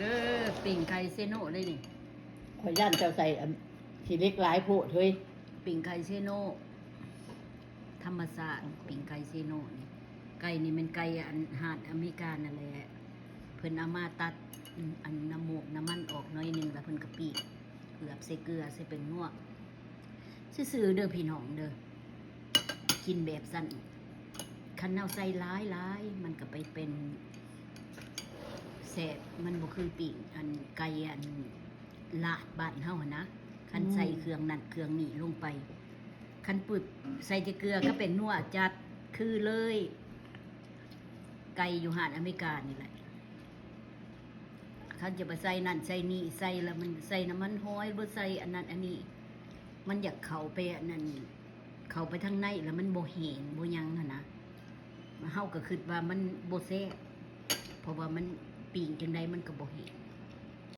ເດີ ປີ້ງໄກ່ເຊໂນເດ້ນີ້. ຂ້ອຍຢ້ານເຈົ້າໃສ່ອັນຂີ້ເຫຼັກຫຼາຍໂພດເຮີ້ຍ. ປີ້ງໄກ່ເຊໂນ ທຳມະຊາດ ປີ້ງໄກ່ເຊໂນນີ້. ໄກ່ນີ້ແມ່ນໄກ່ອັນຮ້ານອາເມລິການັ້ນແຫຼະ ເພິ່ນເອົາມາຕັດອັນນ້ຳມູກນ້ຳມັນອອກໜ້ອຍໜຶ່ງ ແລ້ວເພິ່ນກໍປີ້ງ ເກືອບໃສ່ເກືອ ໃສ່ແປ້ງນົວ ຊື່ໆເດີພີ່ນ້ອງເດີ. ກິນແບບຊັ້ນ ຄັນເຮົາໃສ່ຫຼາຍໆ ມັນກໍໄປເປັນແຊບ ມັນບໍ່ຄືປີ້ງອັນໄກ່ອັນລາດບ້ານເຮົາຫັ້ນນະ. ຄັນໃສ່ເຄື່ອງນັ້ນເຄື່ອງນີ້ລົງໄປ ຄັນປຶບໃສ່ແຕ່ເກືອກັບແປ້ງນົວ ຈັດຄືເລີຍ ໄກ່ຢູ່ຮ້ານອາເມລິການີ້ແຫຼະ. ຄັນຈະໄປໃສ່ນັ້ນໃສ່ນີ້ ໃສ່ແລ້ວມັນໃສ່ນ້ຳມັນຫອຍ ຫຼືໃສ່ອັນນັ້ນອັນນີ້ ມັນຢາກເຂົ້າໄປອັນນັ້ນ ເຂົ້າໄປທາງໃນ ແລ້ວມັນບໍ່ແຫ້ງບໍ່ຫຍັງຫັ້ນນະ. ເຮົາກໍຄິດວ່າມັນບໍ່ແຊບ ເພາະວ່າມັນປີ້ງຈັ່ງໃດມັນກໍບໍ່ແຫ້ງ.